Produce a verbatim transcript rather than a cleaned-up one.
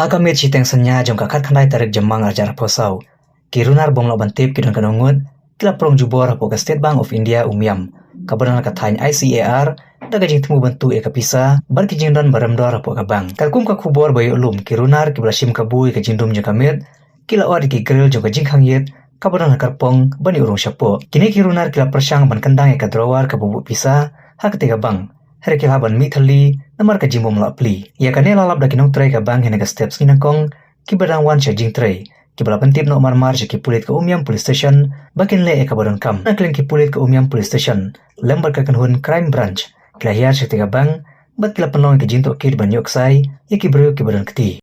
Ha ka miet shiteng synñia jong ka khatkhyndai tarik Jymmang arhajar arphew saw, ki runar bym lah ban tip ki don katno ngut ki la prong jubor hapoh ka State Bank of India Umiam, kaba don ha ka thaiñ I C A R, da ka jingthmu ban tuh ïa ka pisa bad ki jingdon ba rem dor hapoh ka bank. Katkum ka khubor ba ïoh lum, ki runar kiba la shim kabu ïa ka jingdum jong ka miet ki la ot ïa ki grill jong ka jingkhang ïit kaba don ha ka kyrpong ban ïoh rung shapoh. Kine ki runar ki la pyrshang ban kyndang ïa ka drawer kaba buh pisa ha katei ka bank, hynrei ki la hap ban mih thylli namar ka jingbym lah plie. Ïa kane la lap da ki nongtrei ka bank hynne ka step sngi nyngkong, kiba dang wan sha jingtrei, kiba la pyntip noh marmar sha ki pulit ka Umiam Police Station ba kin leh ïa kaba donkam. Na ka liang ki pulit ka Umiam Police Station lem bad ka kynhun Crime Branch ki la hiar sha katei ka bank bad ki la pynlong ïa ka jingtohkit ban ïoh ksai ïa ki briew kiba don kti.